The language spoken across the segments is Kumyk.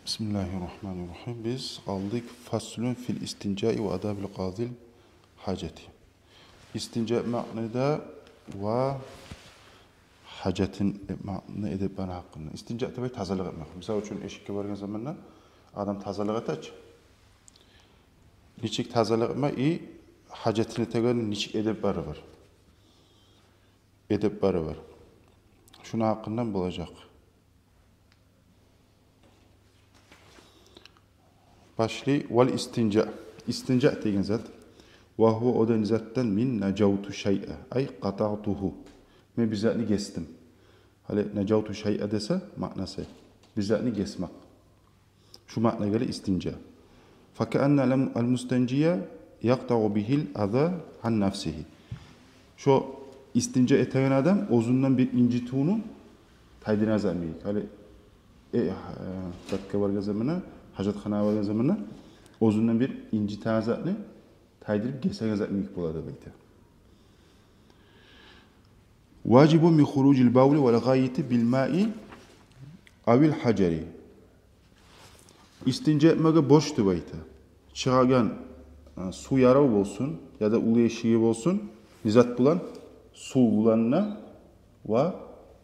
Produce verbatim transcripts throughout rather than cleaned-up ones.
Бисмиллагьи ррагьмани ррагьим. Биз къалдыкъ фаслун фил истинжаи ва адабил къадил гьажати. Истинжа этмекни де ва гьажатын этмекни эдеплери гьакъында. Истинжа деп айта тазалыкъ этмек. Мисал учун, эшикге баргъан заманда адам тазалыкъ эте чи. Нечик тазалыкъ этмек, и гьажатын этегенни нечик эдеплери бар. Эдеплери бар. Шуну гьакъындан болажакъ. Башлай: вал истинжа. Истинжа деген зат. Ва гьува, о да не затдан, мин нажавту шайъа, ай къатаътугьу. Мен бир затны гесдим. Гьали нажавту шайъа десе, маънасы бир затны гесмек. Шу маъна геле истинжа. Факаъанна ал-, ал-мустанжия якътаъу бигьил аза ан нафсигьи. Шо истинжа этеген адам оьзюнден бир инжитивню тайдырагъан зат йимик. Гьали, э, э, затгъа баргъан заманда, гьажатханагъа баргъан заманда оьзюнден бир инжитеген затны тайдырып гесеген зат йимик бола деп айта. Важибу мин хуружил бавли вал гъаити бил маи авил гьажари. Истинжа этмеге борч деп айта. Чыгъагъан, э, сув ярав болсун, яда уллу эшиги болсун, не зат булан? Сув булан да ва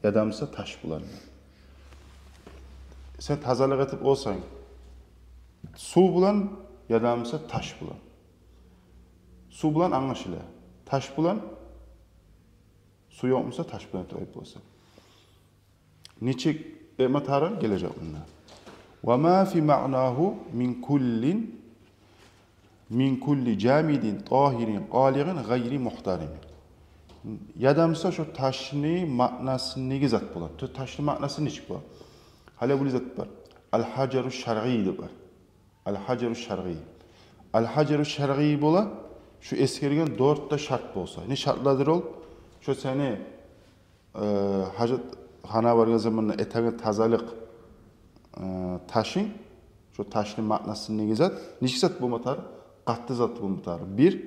яда буса таш булан да. Сен тазалыкъ этип болсанг, сув булан яда буса таш булан. Сув булан англашыла. Таш булан, сув ёкъ буса, таш булан этип болса. Нечик этме тарыкъ гележек мунда. Ва ма фи маънагьу мин куллин, мин кулли жамидин тагьирин къалигъин гъайри мухтарамин. Яда буса шо ташны маънасындагъы зат бола. Ту-, ташны маънасы нечик бола? Гьали булай зат бар. Ал-гьажару шаръи деп бар. Ал-гьажару шаръи. Ал-гьажару шаръи бола, шу эсгерген дёрт де шарт болса. Не шартладыр ол? Шо сени, э, гьажатханагъа баргъан заманда этеген тазалыкъ, э, ташынг, шо ташны маънасындагъы зат, нечик зат болма тарыкъ? Къатты зат болма тарыкъ. Бир,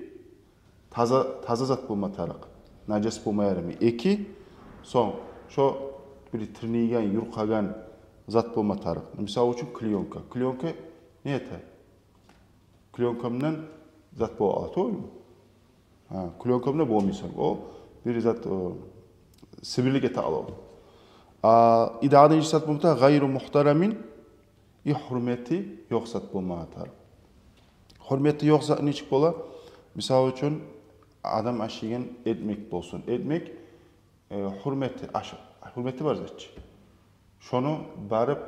таза, таза зат болма тарыкъ. Нажас болма ярамай. Эки, сонг, шо бир тырныйгъан, юркъагъан зат болма тарыкъ. Мисал учун, клеёнка. Клеёнка не эте? Клеёнка булан зат бола ала, тюгюлмю? Гьа, клеёнка булан болмайсан. О бир зат, о, сибирлик эте ала. А, идагъы да нечик зат болма тарыкъ? Гъайру мухтарамин, и гьюрмети ёкъ зат болма тарыкъ. Гьюрмети ёкъ зат нечик бола? Мисал учун, адам ашайгъан этмек болсун. Этмек, э, гьюрмети, аш-, гьюрмети бар зат чы. Шону барып,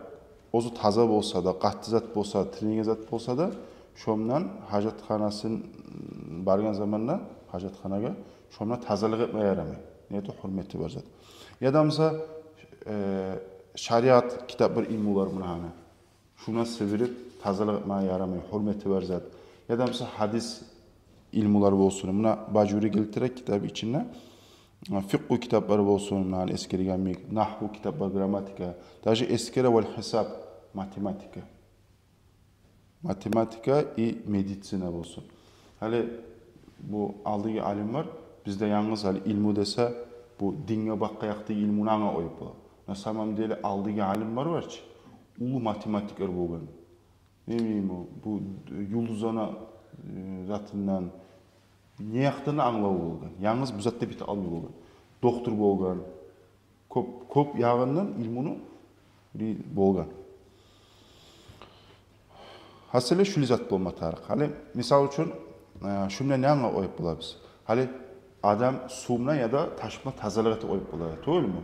оьзю таза болса да, къатты зат болса да, тырныйгъан зат болса да, шондан гьажатханасын баргъан заманда, гьажатханагъа, шондан тазалыкъ этме ярамай. Неге? Гьюрмети бар зат. Яда буса, э, шариат китап бар, илмулар муна гьана. Шундан сибирип тазалыкъ этме ярамай, гьюрмети бар зат. Яда буса гьадис илмулар болсун. Муна Бажури гелтире китап ичинде. Фикъгьу китаплар болсун, муна эсгерген йимик, нагьву китап бар, грамматика. Даже эсгере вал гьисаб, математика. Математика и медицина болсун. Гьали бу алдагъы алимлер, бизде янгыз гьали илму десе, бу динге бакъгъан якъдагъы илмуну анга къоюп бола. На самом деле алдагъы алимлер бар чы, уллу математиклер болгъан. Не билейим, бу, бу юлдузланы, э, затындан, не якъдан англаву болгъан. Янгыз бу затда бите алмай болгъан. Доктор болгъан. Кёп, кёп ягъындан илмуну бир болгъан. Гьасили, шулай зат болма тарыкъ. Гьали, мисал учун, э, шунда не анга къоюп болабыз? Гьали адам сув булан яда таш булан тазалыкъ этип къоюп бола, тюгюлмю?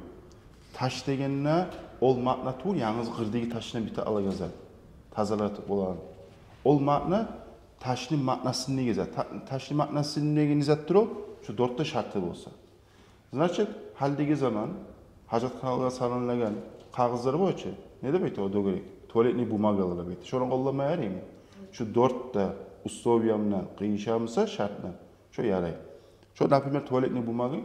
Таш дегенде ол маъна тюгюл, янгыз къырдагъы ташдан бите алагъан зат. Тазалыкъ этип болагъан. Ол маъна ташны маънасындагъы зат. Та-, ташны маънасындагъы не затдыр ол? Шу дёрт де шарты болса. Значит, гьалидеги заман гьажатханалагъа салынагъан къагъызлар бола чы, не деп айта о, дёгерек? Туалетный бумагалар деп айта. Шону къоллама яраймы? Шу дёрт де условия булан къыйышамыса, шарт булан, шо ярай. Шо, например, туалетный бумаганы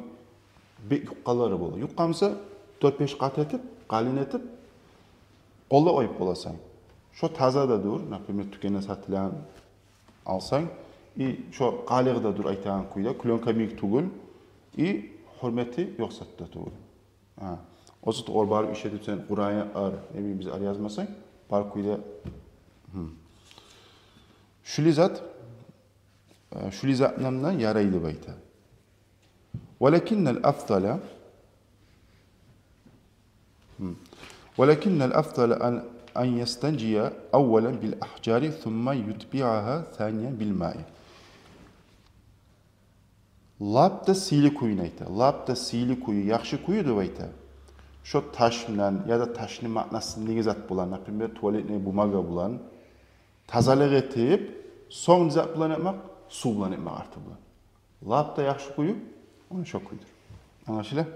бек юкъкъалары бола. Юкъкъамыса, дёрт-беш къат этип, къалын этип, къоллап къоюп боласан. Шо таза да дюр, например, тюкенде сатылагъан алсанг, и шо къалыгъы да дюр, айтагъан кюйде, клеёнка йимик тюгюл, и гьюрмети ёкъ зат да тюгюл. Гьа. Оьзю тюгюл, барып ишетип сен Къуран аятлар, не билейим, биз ар язмасанг, Бар кюйде. Гьм. Шулай зат, э, шулай затындан да ярай деп айта. ولكن الأفضل، гьм. ولكن الأفضل أن، أن يستنجي أولا بالأحجار ثم يتبعها ثانيا بالماء. Лап да сыйлы кюйюн айта. Лап да сыйлы кюйю, яхшы кюйю деп айта. Шо таш булан яда ташны маънасындагъы зат булан, например, туалетный бумага булан тазалыкъ этип, сонг зат булан этмек, сув булан этмек арты булан. Лап да яхшы кюйю, ону шо кюйдюр. Англашыла?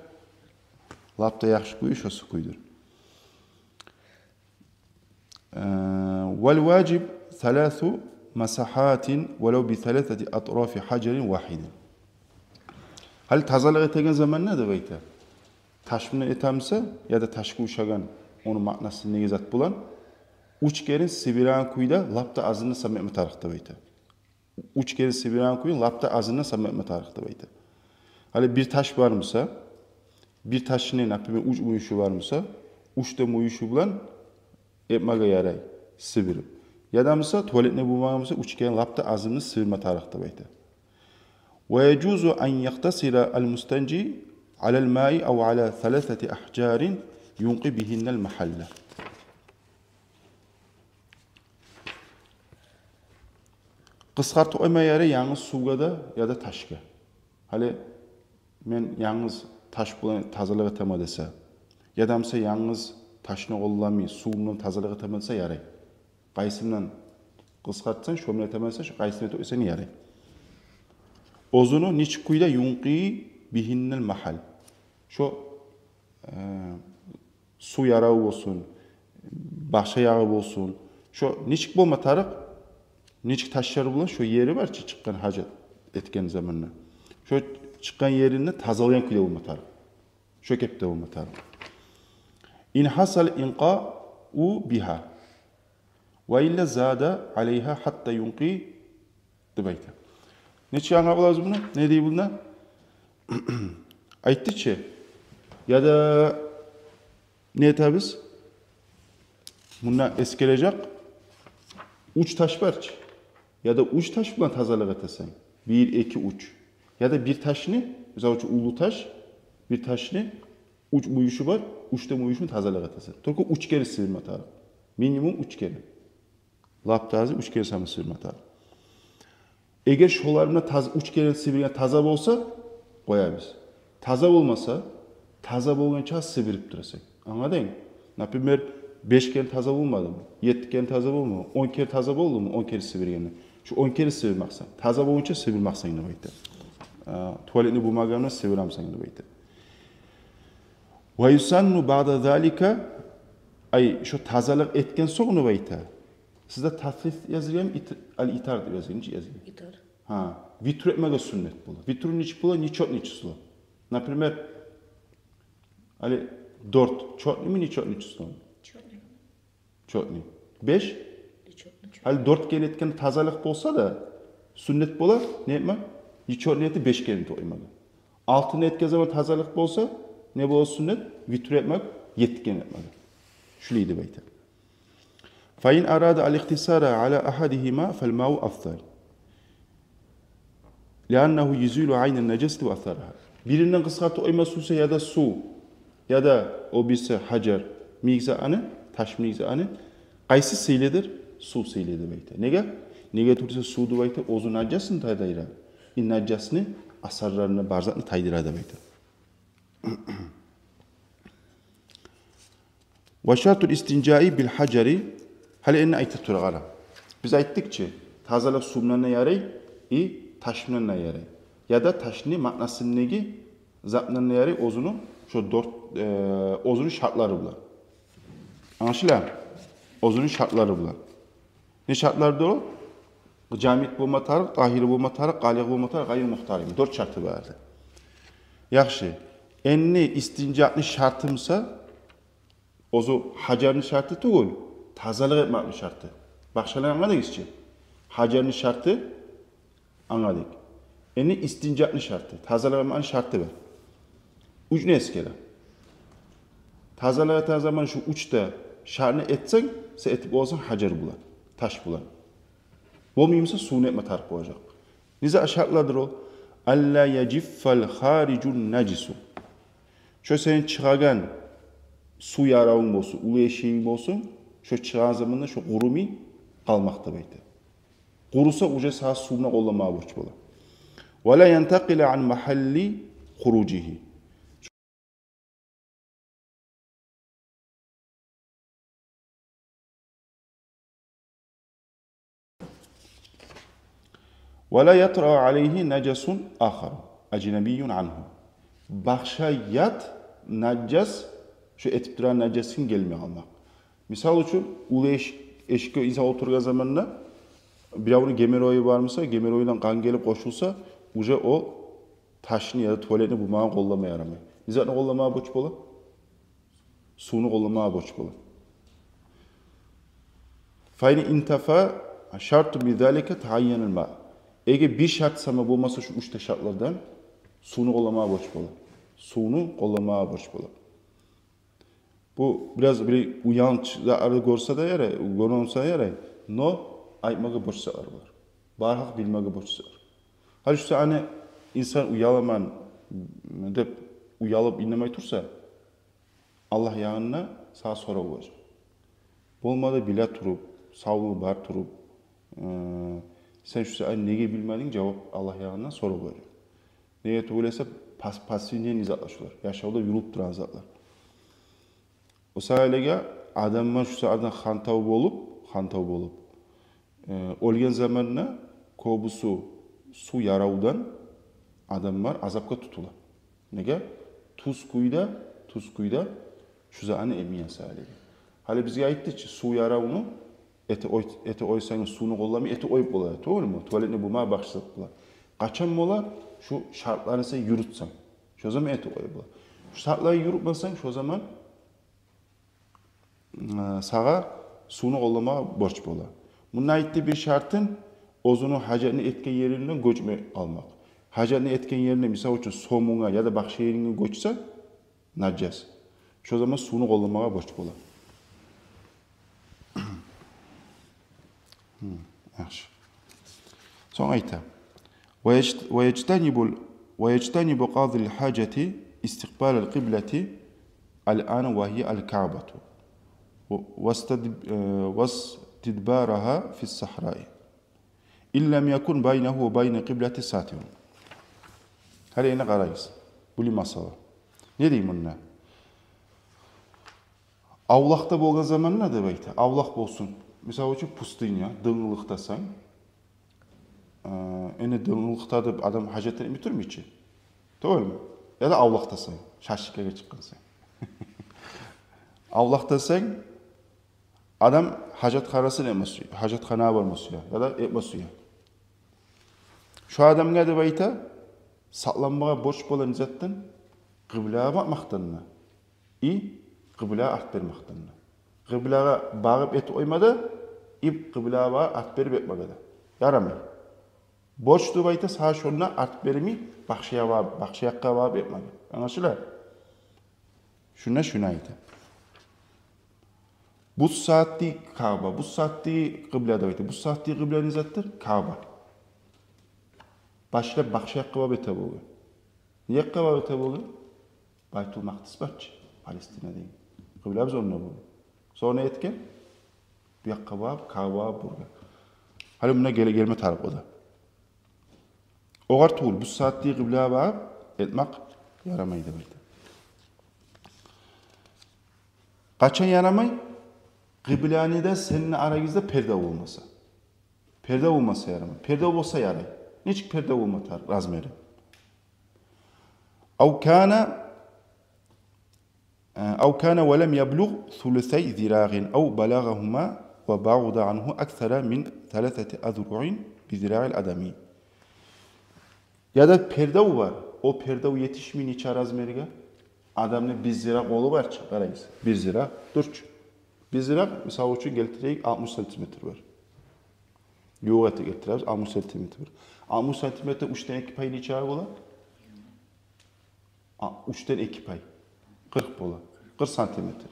Лап да яхшы кюйю шо сув кюйдюр. Э, والواجب ثلاث مسحات ولو بثلاثة أطراف حجر واحد. Гьали тазалыкъ этеген заманда деп айта, таш булан этемиса, яда ташгъа ушагъан, ону маънасындагъы зат булан, уьч керен сибиреген кюйде лап да азындан сама этме тарыкъ деп айта. Уьч керен сибиреген кюйде лап да азындан сама этме тарыкъ деп айта. Гьали бир таш бармыса, бир ташны, например, уьч мююшю бармыса, уьч де мююшю булан этмеге ярай, сибирип. Яда буса, туалетный бумага буса, уьч керен лап да азындан сибирме тарыкъ деп айта. ويجوز أن يقتصر المستنجي على الماء أو على ثلاثة أحجار ينقي بهن المحل. Къысгъартып къойма ярай янгыз сувгъа да, яда ташгъа. Гьали мен янгыз таш булан тазалыкъ этемен десе, яда буса янгыз ташны къолламай, сув булан тазалыкъ этемен десе, ярай. Къайсындан къысгъартсанг, шо булан этемен десе, шо къайсындан этсенг ярай. Оьзюню нечик кюйде, ينقي بهن المحل. Шо, э, сув яраву болсун, башгъа ягъы болсун, шо нечик болма тарыкъ, нечик ташлар булан шо ери бар чы, чыкъгъан гьажат этген заманда, шо чыкъгъан ерин тазалагъан кюйде болма тарыкъ. Шо кепде болма тарыкъ. إن حصل إنقاء بها وإلا زاد عليها حتى ينقي деп айта. Нечик англап алабыз муну? Не дей мунда? Айтды чы. Яда не этебиз? Мунда эсгережек уьч таш бар чы. Яда уьч таш булан тазалыкъ этесен. Бир, эки, уьч. Яда бир ташны, мисал учун, уллу таш, бир ташны уьч мююшю бар, уьч де мююшюн тазалыкъ этесен. Только уьч керен сибирме тарыкъ. Минимум уьч керен. Лап да азы уьч керен сама сибирме тарыкъ. Эгер шолар булан таз-, уьч керен сибирген таза болса, къоябыз. Таза болмаса, таза болгъанча сибирип турасан. Англадынг? Например, беш керен таза болмадымы? Етти керен таза болмадымы? Он керен таза болдуму? Он керен сибиргенде. Шо он керен сибирмексен. Таза болгъанча сибирмексен деп айта. А, туалетный бумага булан сибиремсен деп айта. ويسن بعد ذلك, ай, шо тазалыкъ этген сонг деп айта. Сизде таслис язылгъанмы, ит-, ал-итар деп язылгъан, нечик язылгъан? Итар. Гьа, витру этмеге сюннет бола. Витру нечик бола? Нечётный число. Например, гьали дёрт чётныйми, нечётный числоми? Чётный. Чётный. Беш? Нечётный. Гьали дёрт керен этген тазалыкъ болса да, сюннет бола не этме? Нечётный этип беш керен этип къоймагъа. Алтыны этген заман тазалыкъ болса, не бола сюннет? Витру этмек, етти керен этмеге. Шулай деп айта. فإن أراد الاقتصار على أحدهما فالماء أفضل لأنه يزيل عين النجاسة وأثرها. Биринден къысгъартып къойма сюйсе, яда сув, яда о бириси гьажар, мийик затны, таш мийик затны, къайсы сыйлыдыр? Сув сыйлы деп айта. Неге? Неге турса, сув деп айта, оьзю нажасны тайдыра, и нажасны асарларына бар затны тайдыра деп айта. وشرط الاستنجاء بالحجر. Гьали энни айтып тура, къара. Биз айтдыкъ чы, тазалыкъ сув булан да ярай, и таш булан да ярай. Яда ташны маънасындагъы зат булан да ярай, оьзюню шо дёрт, э, оьзюню шартлары булан. Англашыла? Оьзюню шартлары булан. Не шартлардыр о? Жамид болма тарыкъ, тагьир болма тарыкъ, къалигъ болма тарыкъ, гъайру мухтарим. Дёрт шарты бар эди. Яхшы. Энни истинжаны шарты буса, оьзю гьажарны шарты тюгюл, тазалыкъ этмекни шарты. Башгъаларын англадыгъыз чы? Гьажарны шарты англадыкъ. Энни истинжаны шарты, тазалыкъ этмекни шарты бар. Уьчню эсгере. Тазалыкъ этеген заман шу уьч де Шартны этсенг, сен этип боласан гьажар булан, таш булан. Болмай буса, сувну этме тарыкъ болажакъ. Не зат шартладыр о? Алла яжиффал хариджун нажису. Шо сени чыгъагъан сув яравунг болсун, уллу эшегинг болсун, шо чыгъагъан заманда шо къурумай къалмакъ деп айта. Къуруса, уже сагъа сувну къолламагъа борч бола. Ва ла янтакъила ан магьалли хуружигьи. Ва ла ятраъу алайгьи нажасун ахар, ажнабийюн ангьу. Башгъа ят нажас, шо этип турагъан нажасынг гелмей къалмакъ. Мисал учун, уллу эш-, эшикге инсан олтургъан заманда, биревню геморрою бар буса, геморройдан къан гелип къошулса, уже о ташны яда туалетни бумагъаны къолламагъа ярамай. Не затны къолламагъа борч бола? Сувну къолламагъа борч бола. Фа ин интафа шартун мин залика таайянал ма. Эгер бир шарт сама болмаса шу уьч де шартлардан, сувну къолламагъа борч бола. Сувну къолламагъа борч бола. Бу бираз бир уянч затлар гёрсе де ярай, гёрюнсе ярай, но айтмагъа борч затлар булар. Бархакъ билмеге борч затлар. Гьали шу сагьатны инсан уяламан деп уялып инемей турса, Аллагь ягъында сагъа сорав болажакъ. Болмады биле туруп, савлугъу бар туруп, э, сен шу сагьат неге билмединг, жавап Аллагь ягъында сорав болажакъ. Неге тюгюл эсе пас-, пассивный затлар шулар, яшавда юрюлюп турагъан затлар. О саялыгъа адамлар шу сагьатдан хантав болуп, хантав болуп, э, оьлген заманда кёбюсю сув яравдан адамлар азапгъа тутула. Неге? Тюз кюйде, тюз кюйде шу затны этмеген саялыгъа. Гьали бизге айтды чы, сув яравну этип къой-, этип къойсанг, сувну къолламай этип къоюп бола, тюгюлмю? Туалетни бумагъа башгъа зат бола. Къачан бола? Шу шартланы сен юрютсенг, шо заман этип къоюп бола. Шу шартланы юрютмесенг, шо заман, э, сагъа сувну къолламагъа борч бола. Мунда айтды бир шартын, оьзюню гьажатны этген еринден гёчмей къалмакъ. Гьажатны этген ерине, мисал учун, сомунга яда башгъа еринге гёчсе, нажас, шо заман сувну къолламагъа борч бола. Гьм, яхшы. Сонг айта: «Ва яжт-, ва яжтанибул, ва яжтанибу къадил гьажати истикъбалал къиблати ал-ан ва гьия ал-Каъбату, ва, вастад-, э, вастидбарагьа фис-сахраи». «Ин лам якун байнагьу ва байна къиблати сатирун». Гьали энни къарайгъыз. Булай масъала. Не дей мунда? Авлакъда болгъан заманда деп айта. Авлакъ болсун. Мисал учун, пустыня, дынгылыкъдасан. Э, энни дынгылыкъда деп адам гьажатын этмей турмай чы. Тюгюлмю? Яда авлакъдасан, шашлыкъгъа чыкъгъансан. Авлакъдасан, адам гьажатханасын этме сюе, гьажатханагъа барма сюе, яда этме сюе. Шо адамгъа деп айта, сакъланмагъа борч бола не затдан? Къыблагъа бакъмакъдан да, и къыблагъа арт бермекден де. Къыблагъа багъып этип къойма да, и къыблагъа багъып арт берип этмеге де ярамай. Борч деп айта сагъа шонда арт бермей, башгъа якъгъа багъып, башгъа якъгъа багъып этмеге. Англашыла? Шунда шуну айта. Бу сагьатдагъы Каъба, бу сагьатдагъы къыбла деп айта. Бу сагьатдагъы къыбла не затдыр? Каъба. Башлап башгъа якъгъа багъып эте болгъан. Не якъгъа багъып эте болгъан? Байтул Макъдис бар чы, Палестина деген. Къыблабыз онда болгъан. Сонг не этген? Бу якъгъа багъып, Каъбагъа бургъан. Гьали мунда геле, гелме тарыкъ о да. Огъар тюгюл, бу сагьатдагъы къыблагъа багъып этмек ярамай деп айта. Къачан ярамай? Къыбланы да сени арагъызда перде болмаса. Перде болмаса ярамай. Перде болса ярай. Нечик перде болма тарыкъ размери? Ав кана, э, ав кана ва лам яблугъ сулусай зирагъин ав балагъагьума ва баъуда ангьу аксара мин саласати азруин би зирагъил адами. Яда пердев бар, о пердев етишмей нече размерге? Адамны бир зирагъ къолу бар чы, къарайгъыз. Бир зирагъ, дюр чю. Бир зирагъ, мисал учун, гелтирейик, алтмыш сантиметр бар. Ювукъ этип гелтиребиз, алтмыш сантиметр бар. Алтмыш сантиметр уьчден эки пай нече бола? А, уьчден эки пай. Къыркъ бола. Къыркъ сантиметр.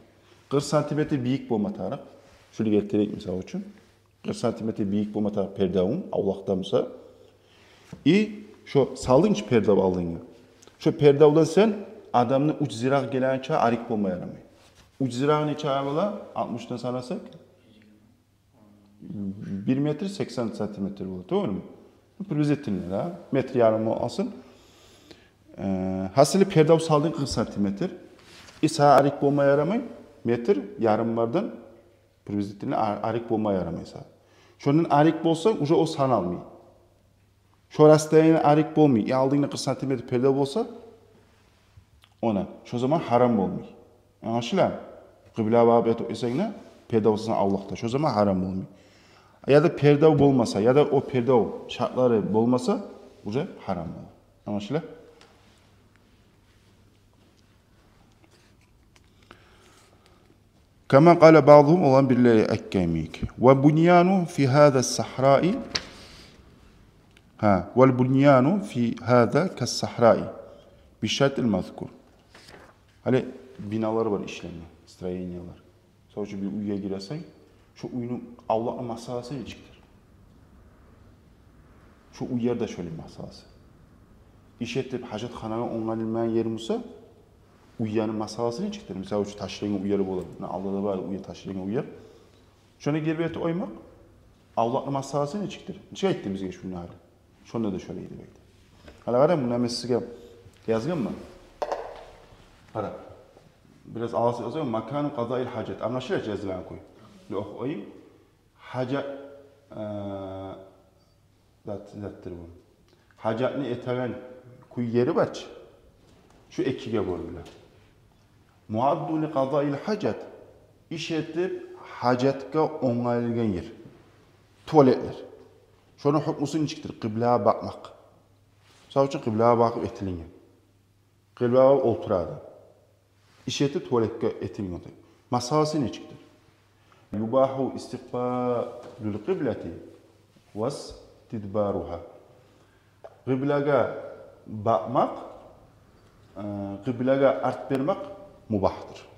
Къыркъ сантиметр бийик болма тарыкъ. Шулай гелтирейик, мисал учун. Къыркъ сантиметр бийик болма тарыкъ пердавунг, авлакъда буса. И шо салдынг чы пердав алдынга. Шо пердавдан сен адамны уьч зирагъ гелегенче арек болма ярамай. Уьч зирагъ нече бола? Алтмышдан санасакъ, бир метр сексен сантиметр бола, тувраму? Приблизительно, да? Метр ярым болсун. Э, гьасили, пердав салдынг къыркъ сантиметр. И сагъа арек болма ярамай, метр ярым бардан приблизительно а-, арек болма ярамай сагъа. Шондан арек болсанг, уже о саналмай. Шо расстояние арек болмай, и алдынгда къыркъ сантиметр пердав болса, она, шо заман гьарам болмай. Англашыла? Къыблагъа багъып этип эсенг де, пердав салсанг авлакъда, шо заман гьарам болмай. Яда пердав болмаса, яда о пердав шартлары болмаса, уже гьарам бола. Англашыла? Кама къала баъдугьум, оланы бирлери айтгъан йимик. Ва буньяну фи гьаза сахраи. Гьа, вал буньяну фи гьаза кассахраи. Бишартил мазкур. Гьали биналар бар ишленме, строениялар. Мисал учун, бир уьйге гиресен, шо уьйню авлакъны масъаласы нечикдир? Шо уьйлер де шолай масъаласы. Иш этип, гьажатханагъа онгарылмагъан ер буса, уьйню масъаласы нечикдир? Мисал учун, ташлагъан уьйлер бола. Муна алда да бар уьй, ташлагъан уьйлер. Шону гербетип къоймакъ, авлакъны масъаласы нечикдир? Нечик айтды бизге шуну гьали? Шонда да шолай деп айтды. Гьали къара, муна мен сизге язгъанман. Къара. Бираз алгъасап язгъанман. Макану къазаил гьажат. Англашыла язылгъан кюй. Бир охуп къояйым. Гьажат, э, зат, затдыр бу. Гьажатны этеген кюй, ери бар чы. Шу экиге бёлюне. Муадду ли къазаил гьажат. Иш этип, гьажатгъа онгарылгъан ер. Туалетлер. Шону гьукмусу нечикдир? Къыблагъа бакъмакъ. Мисал учун, къыблагъа бакъып этилинген. Къыблагъа олтура адам. Иш этип, туалетге этилинген. Масъаласы нечикдир? Юбагьу истикъбалул къыблати ва истидбаругьа. Къыблагъа бакъмакъ, э, къыблагъа арт бермек мубагьдыр.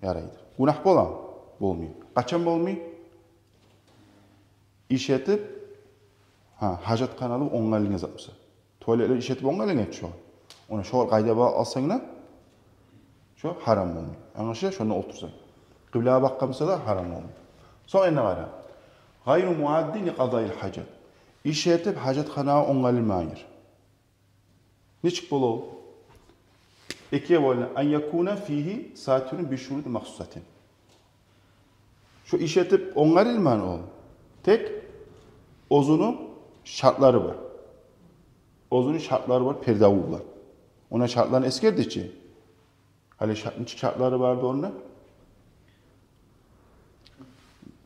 Ярайды. Гюнагь боламы? Болмай. Къачан болмай? Иш этип, гьа, гьажатхананы онгарылгъан зат буса. Туалетлер иш этип онгарылгъан чы шо. Ону шо къайда ба-, алсанг да, шо гьарам болмай. Англашыла, шонда олтурсанг. Къыблагъа бакъгъан буса да гьарам болмай. Сонг энни къара. Гъайру муаддин ли къазаил гьажат. Иш этип, гьажатханагъа онгарылмагъан ер. Нечик бола ол? Экиге бёлюне. Ан якуна фигьи сатирун би шурутин махсусатин. Шо иш этип онгарылмагъан ол. Тек оьзюню шартлары бар. Оьзюню шартлары бар, пердаву бар. Ону шартларын эсгерди чи. Гьали шарт, нечик шартлары барды онда?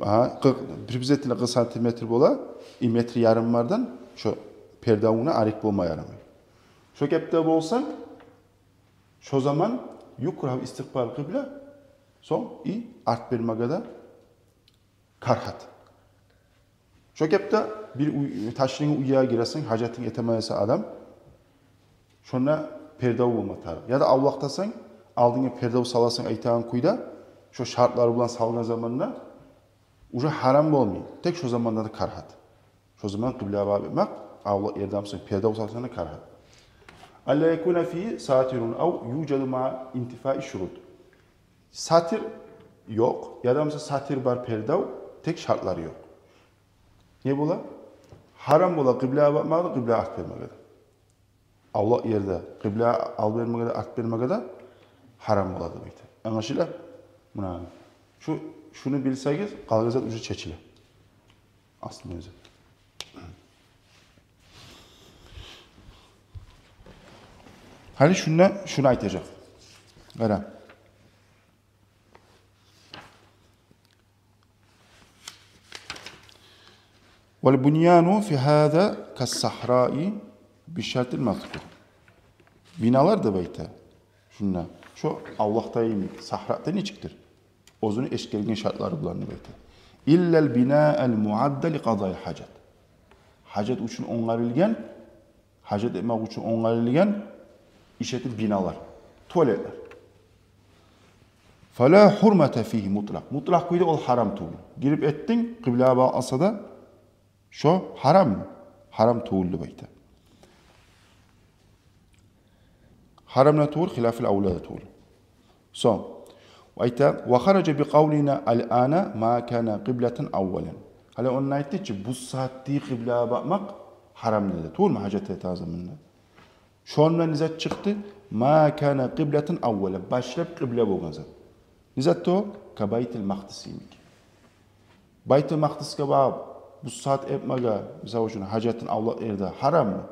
Гьа, къы-, приблизительно къыркъ сантиметр бола, и метр ярым бардан шо пердавуна арек болма ярамай. Шо кепде болсанг, шо заман юкрагьу истикъбал къыбла, сонг и арт бермеге де карагьат. Шо кепде бир уьй, ташлагъан уьйге гиресен, гьажатынг этеме эсе адам, шонда пердав болма тарыкъ. Яда авлакъдасан, алдынга пердав саласан айтагъан кюйде, шо шартлар булан салгъан заманда уже гьарам болмай. Тек шо заманда да карагьат. Шо заман къыблагъа багъып этмек, авлакъ ерде буса, пердав салсанг да карагьат. Алла якуна фигьи сатирун ав южаду маъа интифаи шурут. Сатир ёкъ, яда буса сатир бар, пердав, тек шартлары ёкъ. Не бола? Гьарам бола къыблагъа бакъмагъа да, къыблагъа арт бермеге де. Авлакъ ерде къыблагъа ал бермеге де, арт бермеге де гьарам бола деп айта. Англашыла? Муна шу, шуну билсегиз, къалгъан зат уже чечиле. Аслу оьзю. Гьали шунда шуну айтажакъ. Къара. Вал буньяну фи гьаза кассахраи бишартил мазкур. Биналар деп айта. Шунда, шо авлакъда йимик, сахрада нечикдир? Оьзюню эсгерген шартлары булан деп айта. Иллал бинаал муадда ли къазаил гьажат. Гьажат учун онгарылгъан, гьажат этмек учун онгарылгъан иш этип биналар, туалетлер. Фала хурмата фигьи мутлакъ. Мутлакъ кюйде ол гьарам тюгюл. Гирип этдинг, къыблагъа багъып алса да, шо гьараммы? Гьарам тюгюл деп айта. Гьарам да тюгюл, хилафил авла да тюгюл. Сонг айта: ва хаража би къавлина ал-ана ма кана къиблатан аввалан. Гьали онда айтды чы, бу сагьатдагъы къыблагъа бакъмакъ гьарам деди. Тюгюлмю, гьажат этеген заманда? Шондан не зат чыкъды? Ма кана къиблатан аввалан. Башлап къыбла болгъан зат. Не зат о? Ка Байтул Макъдис йимик. Байтул Макъдисге багъып, бу сагьат этмеге, мисал учун, гьажатын авлакъ ерде гьараммы?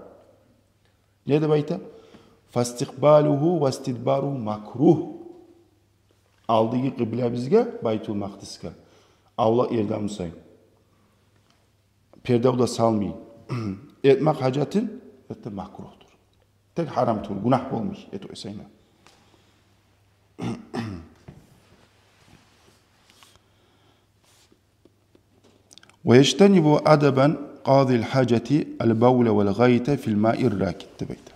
Не деп айта? Фастикъбалугьу вастидбаругьу макругь. Алдагъы къыбла бизге Байтул Макъдисге, авлакъ ерде буса, перде де салмай этмек гьажатын, это макругьдур. Тек гьарам тюгюл, гюнагь болмай этип къойсанг да. Ва яжтанибу адабан къадил гьажати ал-бавла вал гъаита фил маир ракид деп айта.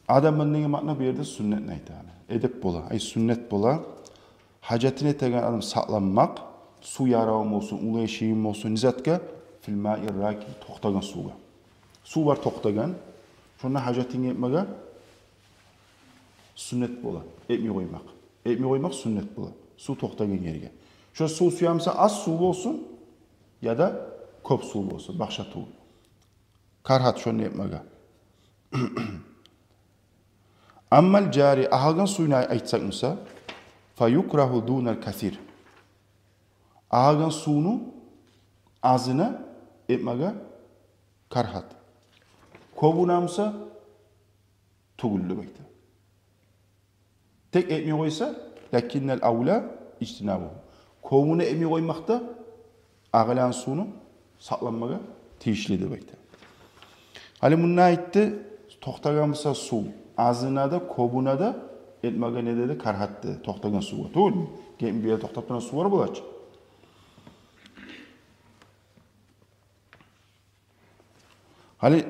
Адабан деген маъна бу ерде суннатны айта. Эдеп бола, ай, суннат бола гьажатын этеген адам сакъланмакъ, сув яравун болсун, уллу эшигин болсун, не затгъа? Фил маир ракид, токътагъан сувгъа. Сув бар токътагъан, шонда гьажатынг этмеге суннат бола этмей къоймакъ. Этмей къоймакъ суннат бола сув токътагъан ерге. Шо сув сюе буса аз сув болсун, яда кёп сув болсун, башгъа тюгюл. Карагьат шону этмеге. Аммал жари, агъагъан сувну айтсакъ буса, фа юкрагьу дунал касир. Агъагъан сувну азына этмеге карагьат. Кёбюне буса тюгюл деп айта. Тек этмей къойса, лакиннал авла ижтинабугьу. Кёбюне этмей къоймакъ да агъылагъан сувну сакъланмагъа тийишли деп айта. Гьали мунда айтды, токътагъан буса сув, азына да, кёбюне де этмеге не деди? Карагьат деди. Токътагъан сувгъа тюгюлмю? Гетми бир ерде токътап турагъан сувлар бола чы. Гьали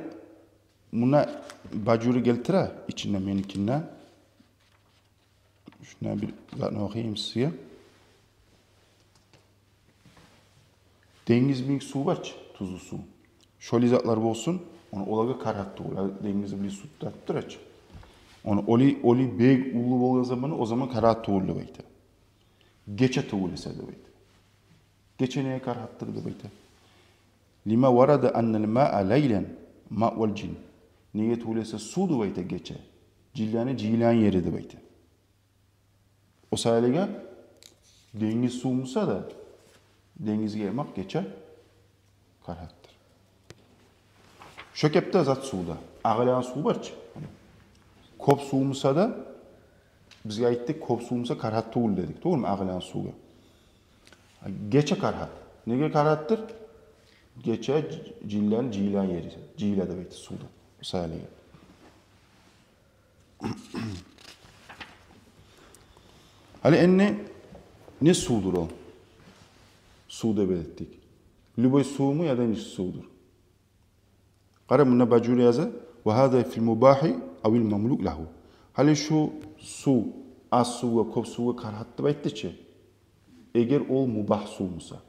муна Бажури гелтире ичинде, меникинде. Шунда бир затны охуйым сизге. Денгиз йимик сув бар чы, тузлу сув. Шолай затлар болсун, ону олагъа карагьат тюгюл. Денгиз йимик сув да тура чы. Ону олай, олай бек уллу болгъан заманы, о заман карагьат тюгюл деп айта. Гече тюгюл эсе деп айта. Гече неге карагьаттыр деп айта? Лима варада аннал маа лайлан маъвал жин. Неге тюгюл эсе сув деп айта гече жинлени жыйылагъан ери деп айта. О саялыгъа денгиз сув буса да, денгизге этмек гече карагьаттыр. Шо кепде зат сувда. Агъылагъан сув бар чы. Кёп сув буса да, бизге айтдыкъ, кёп сув буса карагьат тюгюл дедик, тюгюлмю, агъылагъан сувгъа. Гече карагьат. Неге карагьаттыр? Гече жинлени жыйылагъан ери, жыйыла деп айтды сувда. О саялыгъа. Гьали энни не сувдур ол? Сув деп этдик. Любой сувму яда нечик сувдур? Къара, мунда Бажури яза: ва гьаза фил мубагьи авил мамлук лагьу. Гьали шу сув, аз сувгъа, кёп сувгъа карагьат деп айтды чы. Эгер ол мубагь сув буса,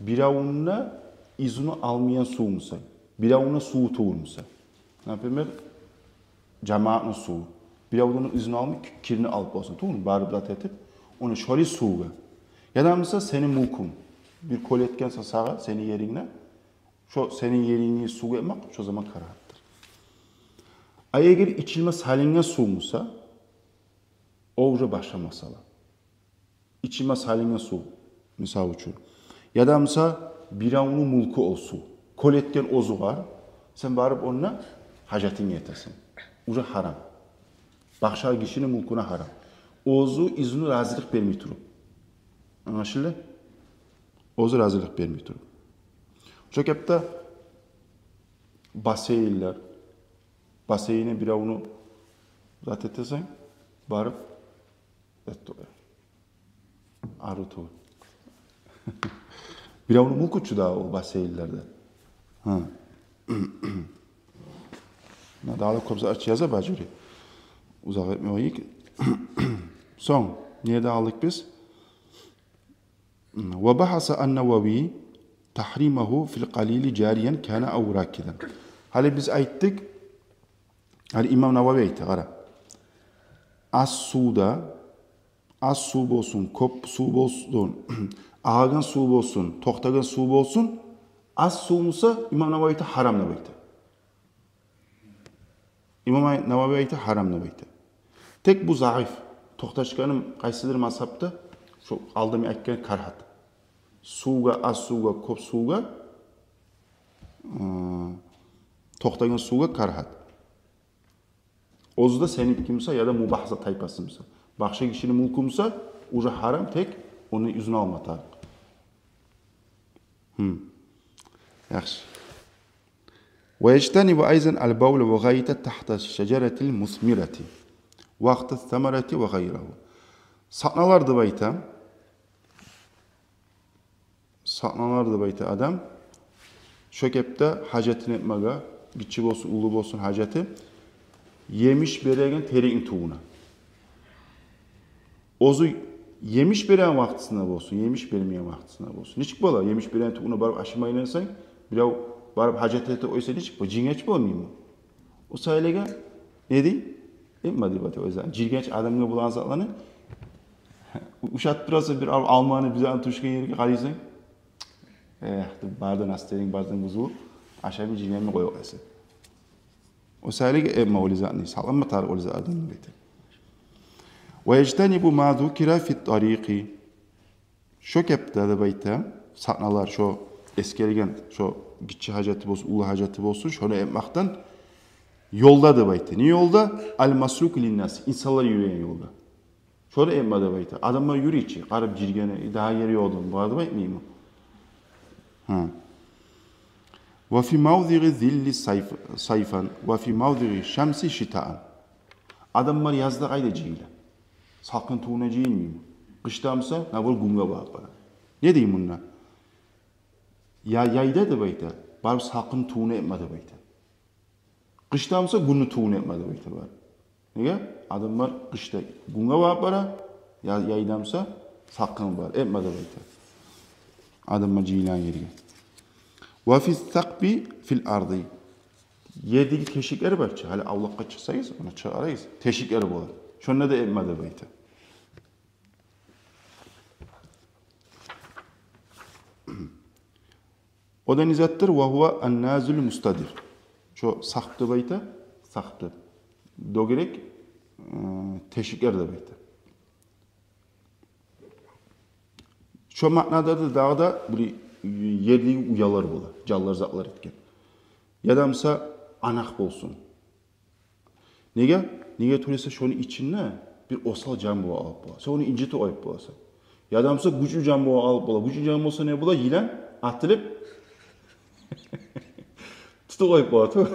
биревню изну алмайгъан сув буса, биревню суву тюгюл буса, например, жамаатны суву, биревню изну алмай ки-, кирни алып болсун, тюгюлмю, барып зат этип, ону шолай сувгъа. Яда буса сени мюлкюнг, бир кёл этгенсен сагъа, сени ерингде, шо сени ерингни сувгъа этмек шо заман карагьаттыр. А эгер ичилме салынгъан сув буса, о уже башгъа масъала. Ичилме салынгъан сув, мисал учун. Яда буса биревню мюлкю ол сув. Кёл этген оьзю бар, сен барып онда гьажатынгны этесен. Уже гьарам. Башгъа гишини мюлкюне гьарам. Оьзю изну, разилик бермей туруп. Англашылды? Оьзю разилик бермей туруп. Шо кепде бассейнлер, бассейнге биревню зат этесен, барып, зат тюгюл. Арив тюгюл. Биревню мюлкю чю да ол бассейнлер де. Гьа. Муна дагъы да кёп зат ачы яза Бажури. Узакъ этмей къояйыкъ. Сонг неде къалдыкъ биз? Ва багьаса ан-Навави тагьримагьу фил къалили жариян кана ав ракидан. Гьали биз айтдыкъ, гьали имам Навави айта, къара. Аз сувда, аз сув болсун, кёп сув болсун, агъагъан сув болсун, токътагъан сув болсун, аз сув буса, имам Навави айта, гьарам деп айта. Имам Навави айта, гьарам деп айта. Тек бу заиф. Токъташгъаны къайсыдыр мазгьабда? Шо алда мен айтгъан карагьат. Сувгъа, аз сувгъа, кёп сувгъа, ы, токътагъан сувгъа карагьат. Оьзю де сеники буса яда мубагь зат тайпасы буса. Башгъа гишини мюлкю буса, уже гьарам, тек ону юзюн алма тарыкъ. Гьм. Яхшы. Ва яжтанибу айзан ал-бавла вал гъаита тагьта шажаратил мусмирати вакъта самарати ва гъайрагьу. Сакъланар деп айта. Сакъланар деп айта адам. Шо кепде гьажатын этмеге, гиччи болсун, уллу болсун гьажаты, емиш береген терекни тюбюне. Оьзю емиш береген вакътисинде болсун, емиш бермеген вакътисинде болсун. Нечик бола? Емиш береген тюбюне барып ашама айлансанг, бирев барып гьажат этип къойса, нечик бола? Жиргенч болмаймы? О саялыгъа не дей? Этме деп айта оьзю. Жиргенч адамгъа болагъан затланы ушатып тураса, бир ал-, алманы бир затны тюшген ерге къарайсан. Эх, деп, бары да настроениянг бары да бузулуп, ашамай, жиргенмей къоюп къоясан. О саялыгъа этме олай затны, сакъланма тарыкъ олай затлардан деп айта. Ва яжтанибу ма зукира фит тарикъи. Шо кепде деп айта, сакъланар шо эсгерген, шо гиччи гьажаты болсун, уллу гьажаты болсун, шону этмекден ёлда деп айта. Не ёлда? Ал-маслуки лин-нас, инсанлар юрюген ёлда. Шону этме деп айта. Адамлар юрюй чи, къарап жиргени, дагъы ер ёкъ деп айтмаймы? Гьа. Ва фи мавзигъи зилли сайф-, сайфан, ва фи мавзигъи шамси шитаан. Адамлар язда къайда жыйыла? Салкъын тюбюне жыйылмаймы? Къышда буса, наоборот, гюнге багъып бара. Не дей мунда? Я-, яйда деп айта, барып салкъын тюбюне этме деп айта. Къышда буса гюнню тюбюне этме деп айта барып. Неге? Адамлар къышда гюнге багъып бара, я-, яйда буса салкъын бар, этме деп айта. Адамлар жыйылагъан ерге. Ва фи сакъби фил арди. Ердеги тешиклер бар чы, гьали авлакъгъа чыкъсагъыз, ону чыгъарагъыз, тешиклер бола. Шонда да этме деп айта. О да не затдыр? Ва гьува ан-назилу мустадир. Шо сакъб деп айта, сакъб деп. Дёгерек, э, тешиклер деп айта. Шо маънада да дагъы да бир ердеги уялар бола, жанлар, затлар этген. Яда буса анакъ болсун. Неге? Неге тюгюл эсе шону ичинде бир осал жан болуп къалып бола. Сен ону инжитип къоюп боласан. Яда буса гючлю жан болуп къалып бола. Гючлю жан болса не бола? Йылан атылып тутуп къоюп бола, ту.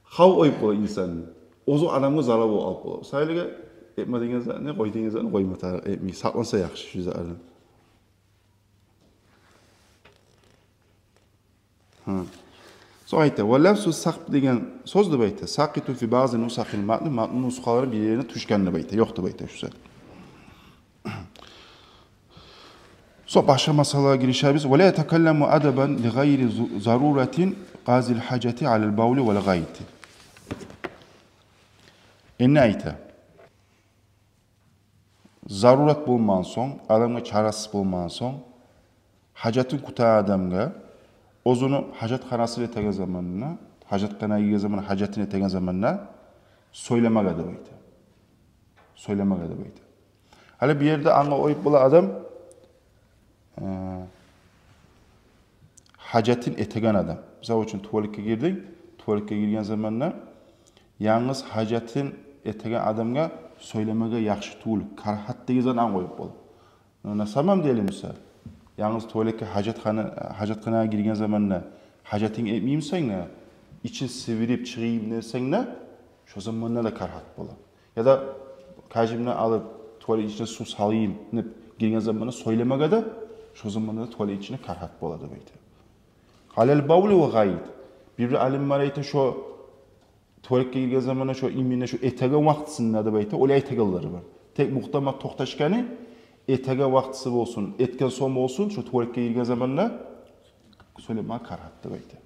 Хавп къоюп бола инсанны. Оьзю адамгъа зарал болуп къалып бола. Шо саялыгъа этме деген затны, къой деген затны къойма тарыкъ, этмей сакъланса яхшы шу затлардан. Гьа. Сонг айта, ва лафзу сакъб деген сёз деп айта, сакъитун фи баъзи нусахил матни, матнны нусхалары бир ерине тюшген деп айта, ёкъ деп айта шу сёз. Сонг башгъа масъалагъа гиришебиз. Ва ла ятакалламу адабан ли гъайри зу-, заруратин къазил гьажати алал бавли вал гъаити. Энни айта. Зарурат болмагъан сонг, адамгъа чарасыз болмагъан сонг, гьажатын кютеген адамгъа, оьзюню гьажатханасын этеген заманына, гьажатханагъа гирген заманына, гьажатын этеген заманына сёйлемеге деп айта. Сёйлемеге деп айта. Гьали бу ерде англап къоюп бола адам, э, гьажатын этеген адам. Мисал учун, туалетге гирдинг, туалетге гирген заманда янгыз гьажатын этеген адамгъа сёйлемеге яхшы тюгюл, карагьат деген затны англап къоюп бола. Но на самом деле буса, янгыз туалетге, гьажатхана, гьажатханагъа гирген заманда гьажатынг этмеймисен де, ичин сибирип чыгъайым десенг де, шо заманда да карагьат бола. Яда кажимни алып, туалет ичине сув салайым деп гирген заманда сёйлемеге де, шо заманда да туалет ичине карагьат бола деп айта. Алал бавли вал гъаит. Бир-бир алимлер айта, шо туалетге гирген заманда, шо именно шо этеген вакътисинде деп айта, олай айтагъанлар бар. Тек мугьтамад токъташгъаны, этеген вакътиси болсун, этген сонг болсун, шо туалетге гирген заманда сёйлемеге карагьат деп айта.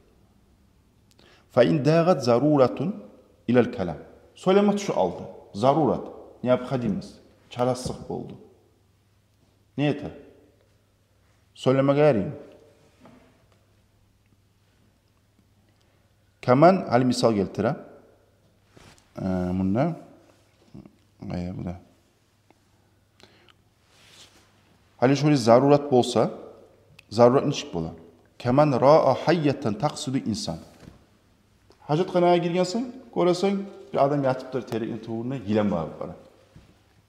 Фа ин дагъат заруратун илал калам. Сёйлеме тюшюп къалды. Зарурат, необходимость, чарасызлыкъ болду. Не эте? Сёйлемеге яраймы? Каман, гьали мисал гелтире. Э, мунда. Э, бу да. Гьали шолай зарурат болса, зарурат нечик бола? Каман раа гьайятан такъсуду инсан. Гьажатханагъа гиргенсен, гёресен, бир адам ятыптыр терекни тюбюнде, йылан багъып бара.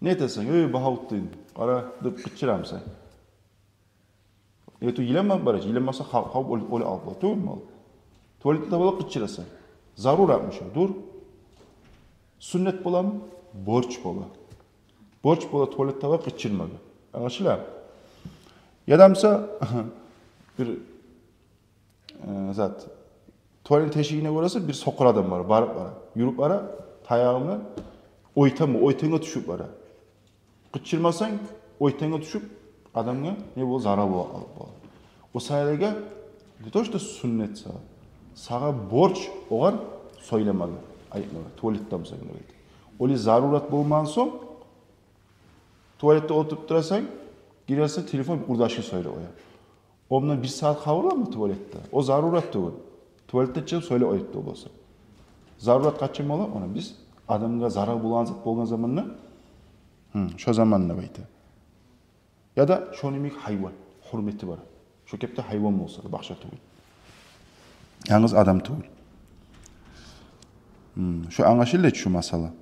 Не этесен? «Эй, Багьавутдин, къара», — деп къычырамысан? Эту йылан багъып бара, йылан баса, хав-, хав-, оьл-, оьлюп къалып бола, тюгюлмю ол? Туалетни таба да къычырасан. Заруратмы шо? Дюр. Суннат боламы? Борч бола. Борч бола туалетни таба къычырмагъа. Англашыла? Яда мисал, бир, э, зат, туалет тешигине гёресе, бир сокъур адам бар, барып бара, юрюп бара, таягъы булан ойтанма, ойтангъа тюшюп бара. Къычырмасанг, ойтангъа тюшюп, адамгъа не бола? Зарал бола, алып бола. О саялыгъа не то что суннат сагъа, сагъа борч огъар сёйлемеге, айтмагъа, туалетдемисен деп айта. Олай зарурат болмагъан сонг, туалетде олтуруп турасан, гиресен, телефон бир къурдашынг сорай къоя. О мундан бир сагьат къалырмы туалетде? О зарурат тюгюл. Туалетден чыгъып сёйлеп къоюп да болса. Зарурат къачан бола? Ону биз адамгъа зарал болагъан зат болгъан заманда, гьы, шо заманда деп айта. Яда шону йимик гьайван, гьюрмети бар. Шо кепде гьайван болса да, башгъа тюгюл. Янгыз адам тюгюл. Гьы, шо англашылды чы шо масъала.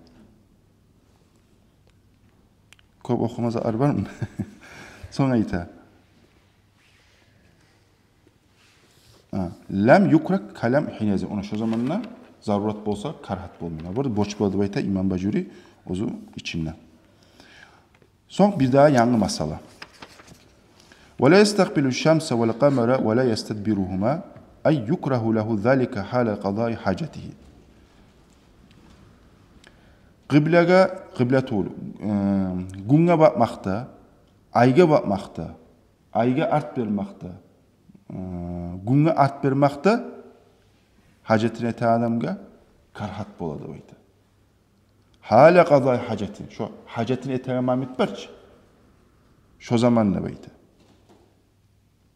Кёп охума затлар бармы? Сонг айта. А, лам юкрагь калам гьиназин. Ону шо заманда зарурат болса, карагьат болмай. Бир борч бола деп айта имам Бажури оьзю ичинде. Сонг бир дагъы янгы масъала. Ва ла ястакъбилу шамса вал къамара ва ла ястадбиругьума, ай юкрагьу лагьу залика гьала къадаи гьажатигьи. Къыблагъа, къыбла тюгюл, э, гюнге бакъмакъ да, айгъа бакъмакъ да, айгъа арт бермек де, э, гюнге арт бермек де гьажатын этеген адамгъа карагьат бола деп айта. Гьала къадаи гьажатин, шо гьажатын этеген момент бар чы, шо заман деп айта.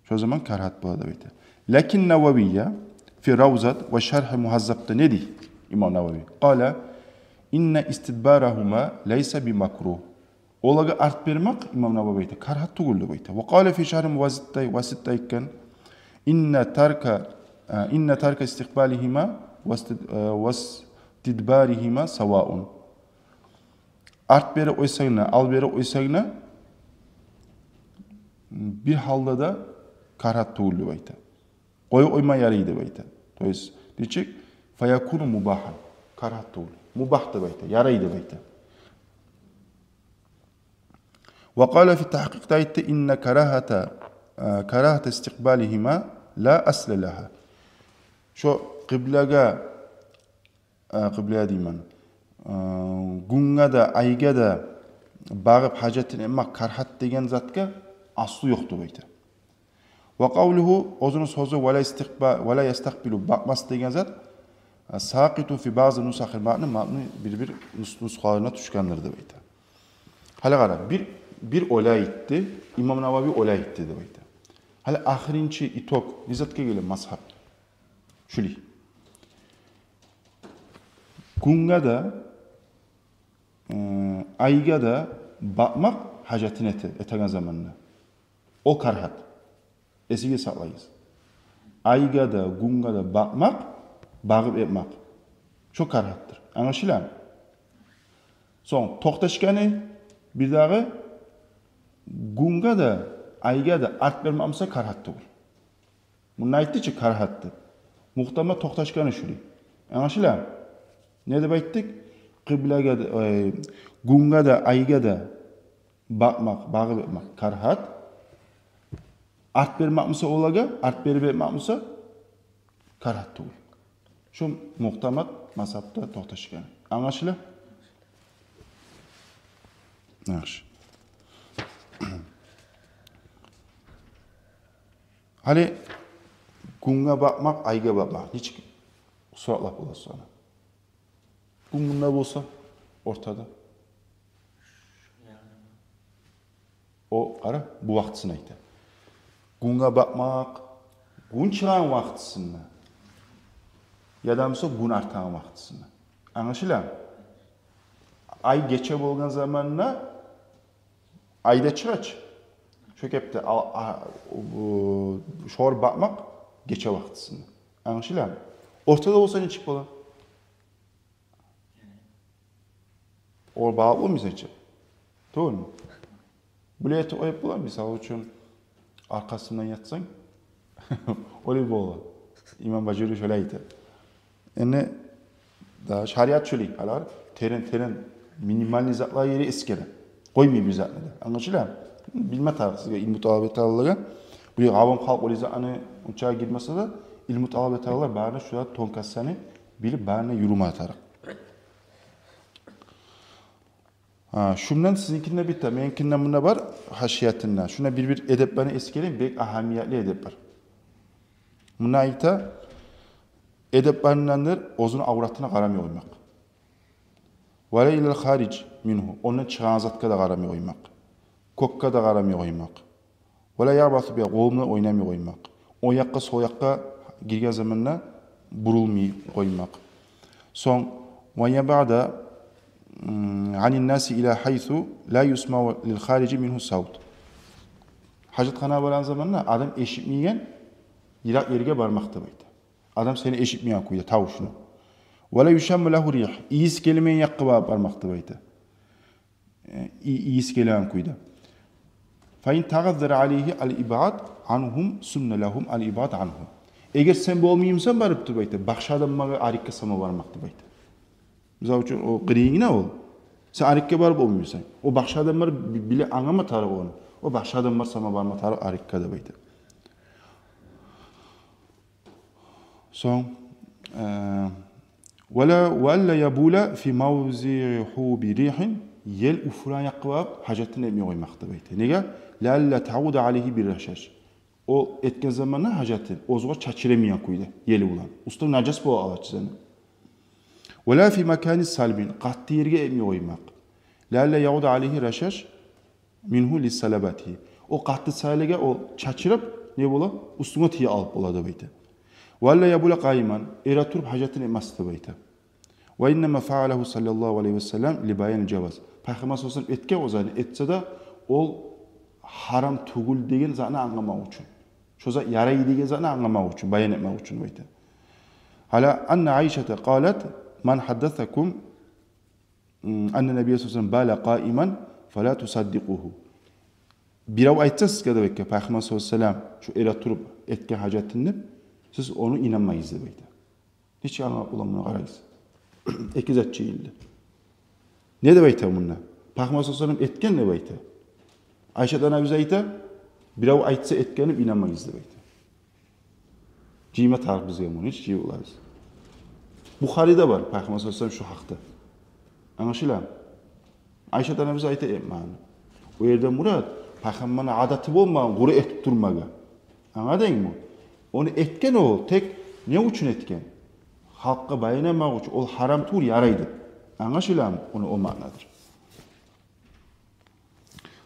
Шо заман карагьат бола деп айта. Лакин Нававия фи Равзат ва Шаргь Мугьаззабда не дей имам Навави? Къала: инна истидбарагьума лайса би макругь. Олагъа арт бермек, имам Навави айта, карагьат тюгюл деп айта. Ва къала фи Шаргь Муваситда, Васитда айтгъан: инна тарка, э, инна тарка истикъбалигьима ва истид-, э, ва истидбаригьима саваун. Арт бере къойсанг да, ал бере къойсанг да, бир гьалда да карагьат тюгюл деп айта. Къоюп къойма ярай деп айта. То есть нечик? Фаякуну мубагьан. Карагьат тюгюл. Мубагь деп айта, ярай деп айта. Ва къала фи тагькъикъда айтды: инна карагьата, э, карагьата истикъбалигьима ла асла лагьа. Шо къыблагъа, э, къыблагъа деймен, э, гюнге де, айгъа да багъып гьажатын этмек карагьат деген затгъа аслу ёкъ деп айта. Ва къавлугьу, оьзюню сёзю: ва ла истикъба-, ва ла ястакъбилу, бакъмас деген зат, э, сакъитун фи баъзи нусахил матни, матни бир-бир нус-, нусхаларына тюшгендир деп айта. Гьали къара, бир, бир олай айтды, имам Навави олай айтды деп айта. Гьали ахырынчы итог не затгъа геле мазгьаб? Шулай. Гюнге де, э, айгъа да бакъмакъ гьажатын эте-, этеген заманда. Ол карагьат. Эсигизде сакълагъыз. Айгъа да, гюнге де бакъмакъ, багъып этмек. Шо карагьаттыр. Англашыламы? Сонг токъташгъаны бир дагъы: гюнге де, айгъа да арт бермек буса карагьат тюгюл. Мунда айтды чы карагьат деп. Мугьтамад токъташгъаны шулай. Англашыламы? Не деп айтдыкъ? Къыблагъа да, ой, гюнге де, айгъа да бакъмакъ, багъып этмек карагьат. Арт бермек буса олагъа, арт берип этмек буса карагьат тюгюл. Шо мугьтамад мазгьабда токъташгъан. Англашыла? Яхшы. Гьали гюнге бакъмакъ, айгъа бакъмакъ нечик суратлап боласыз ону? Гюн мунда болса, ортада. О, къара, бу вакътисин айта. Гюнге бакъмакъ гюн чыгъагъан вакътисинде, яда буса гюн артагъан вакътисинде. Англашыламы? Ай гече болгъан заманда ай да чыгъа чы. Шо кепде ал-, а, бу, шогъар бакъмакъ гече вакътисинде. Англашыламы? Ортада болса нечик бола? Огъар багъып болмайсан чы. Тюгюлмю? Булай этип къоюп бола, мисал учун, аркъасындан ятсанг, олай бола. Имам Бажури шолай айта. Энни да шариат шолай, олар терен-терен, минимальный затлагъа гери эсгере. Къоймай бир затны да. Англашыламы? Билме тарыкъ сизге, илму талап этегенлеге. Бу авам халкъ олай затны онча гирмесе де, илму талап этегенлер барын да шулар тонкостьланы билип, барын да юрюме тарыкъ. Гьа, шундан сизинкинде битди, меникинде мунда бар, гьашиятында. Шунда бир-бир эдеплени эсгерейим, бек агьамиятлы эдеп бар. Мунда айта, эдеплердендир оьзюню авратына къарамай къоймакъ. Ва ла илал хариж мингьу, ондан чыгъагъан затгъа да къарамай къоймакъ. Кёкге де къарамай къоймакъ. Ва ла ягъбасу би, къолу булан ойнамай къоймакъ. О якъгъа, со якъгъа гирген заманда бурулмай къоймакъ. Сонг, ва ябъуда, м, анин наси ила гьайсу ла юсмаъу лил харижи мингьу савт. Гьажатханагъа барагъан заманда адам эшитмейген йыракъ ерге бармакъ деп айта. Адам сени эшитмейген кюйде тавушунгну. Ва ла юшамму лагьу ригь, ийис гелмейген якъгъа барып бармакъ деп айта. Э, и-, ийис гелеген кюйде. Фа ин тагъаззара алайгьи ал ибъад ангьум сунна лагьум ал ибъад ангьу. Эгер сен болмаймысан барып деп айта, башгъа адамларгъа арекге сама бармакъ деп айта. Мисал учун, о къырыйынгда ол. Сен арекге барып болмаймысан. О башгъа адамлар би-, биле англама тарыкъ ону. О башгъа адамлар сама барма тарыкъ арекге деп айта. Сонг, э, ва ла, ва ла ябула фи мавзиъи гьубуби ригьин, ел уфурагъан якъгъа барып гьажатын этмей къоймакъ деп айта. Неге? Лиалла тагъуда алайгьи бир рашаш. О этген заманда гьажатын оьзюне чачырамайгъан кюйде, ел булан. Уьстюнг нажас бола къала чы сени. Ва ла фи макани салбин, къатты ерге этмей къоймакъ. Лиалла ягъуда алайгьи рашаш мингьу лисалабатигьи. О къатты саялыгъа о чачырап, не бола? Уьстюнге тие алып бола деп айта. Ва ла ябула къаиман, эретуруп гьажатын этмес деп айта. Ва иннама фаъалагьу саллаллагьу алайгьи ва саллам ли баяни жаваз. Пайхаммар саллаллагьу алайгьи ва саллам этген о затны, этсе де, ол гьарам тюгюл деген затны англамакъ учун. Шо зат ярай деген затны англамакъ учун, баян этмек учун деп айта. Гьала анна Айшата къалат: ман гьаддасакум анна набия саллаллагьу алайгьи ва саллам бала къаиман, фала тусаддикъугьу. Бирев айтса сизге деп айтгъан, Пайхаммар саллаллагьу алайгьи ва саллам шо эретуруп этген гьажатын деп, сиз ону инанмагъыз деп айта. Нечик англап боламан, муна къарагъыз. Эки зат жыйылды. Не деп айта мунда? Пайхаммар саллаллагьу алайгьи ва саллам этген деп айта. Айшат анабыз айта, бирев айтса этген деп инанмагъыз деп айта. Жыйма тарыкъ бизге муну, нечик жыйып болабыз? Бухариде бар, Пайхаммар саллаллагьу алайгьи ва саллам шу гьакъда. Англашыламы? Айшат анабыз айта этмагъанны. О ерде мурат, Пайхаммарны адаты болмагъан къуру этип турмагъа. Англадынгмы? Ону этген о, тек не учун этген? Халкъгъа баян этмек учун, ол гьарам тюгюл, ярай деп. Англашыламы? Ону о маънадыр.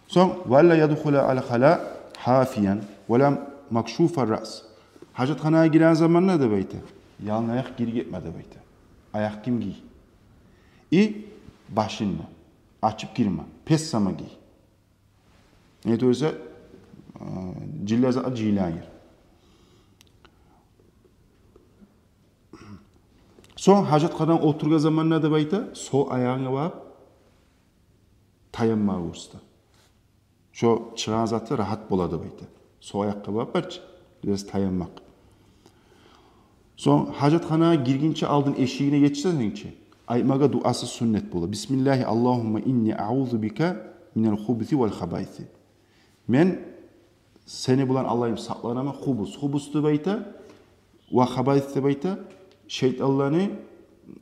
Сонг, ва алла ядхула ал хала хафиян ва ла макшуфар раъс. Гьажатханагъа гирген заманда деп айта, яланаякъ гирип гетме деп айта. Аякъгийим гий. И башынгны ачып гирме, пес сама гий. Неге тюгюл эсе, э, жинлер зат жыйылагъан ер. Сонг гьажатханада олтургъан заманда деп айта, сол аягъынга багъып таянмагъа гёрсете. Шо чыгъагъан заты рагьат бола деп айта. Сол аякъгъа багъып барчы, бираз таянмакъ. Сонг гьажатханагъа гиргинче алдын эшигине етишсенг чи, айтмагъа дуасы суннат бола. Бисмиллагьи Аллагьумма инни аъузу бика минал хубуси вал хабаиси. Мен сени булан, Аллагьым, сакъланаман хубус. Хубус деп айта, ва хабаис деп айта, шайтанланы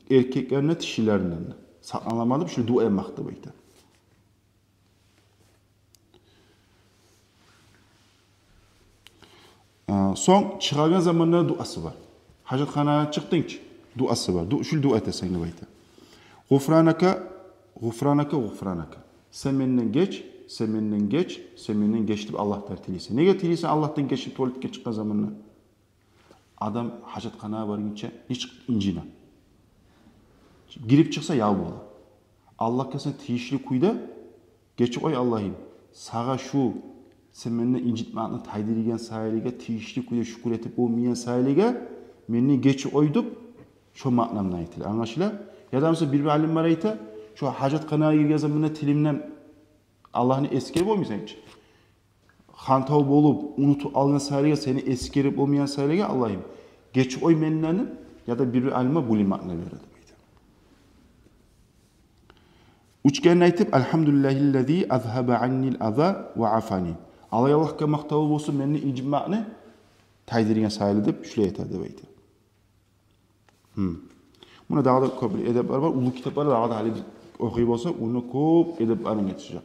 эркеклеринден, тишилеринден сакъланаман деп, шу дуа этмек деп айта. А, сонг чыгъагъан заманда дуасы бар. Гьажатханадан чыкъдынг чы, дуасы бар. Ду-, шул дуа этесен деп айта. «Гъуфранака, гъуфранака, гъуфранака». «Сен менден геч, сен менден геч, сен менден геч», — деп Аллагьдан тилейсен. Неге тилейсен Аллагьдан геч деп туалетге чыкъгъан заманда? Адам гьажатханагъа баргъынча нечик инжине. Гирип чыкъса яв бола. Аллагьгъа сен тийишли кюйде гечип къой, Аллагьым, сагъа шу сен мени инжитмекни тайдыргъан саялыгъа тийишли кюйде шюкюр этип болмайгъан саялыгъа мени гечип къой деп, шо маънамда айтыла. Англашыла? Яда мисал, бир-бир алимлер айта, шо гьажатханагъа гирген заманда тилимден Аллагьны эсгерип болмайсан чы. Хантав болуп, унутуп алгъан саялыгъа, сени эсгерип болмайгъан саялыгъа, Аллагьым, гечип къой менден деп, яда бир-бир алимлер булай маъна бере деп айта. Уьч керен айтып: «Альхамдулиллагьиллази азгьаба аннил аза ва афани». Алай Аллагьгъа макътав болсун, мени инжитмекни тайдыргъан саялы деп, шулай айта деп айта. Гьм. Муна дагъы да кёп эдеплер бар, уллу китаплар дагъы да, гьали биз охуй болсакъ, онда кёп эдеплерин гелтирежек.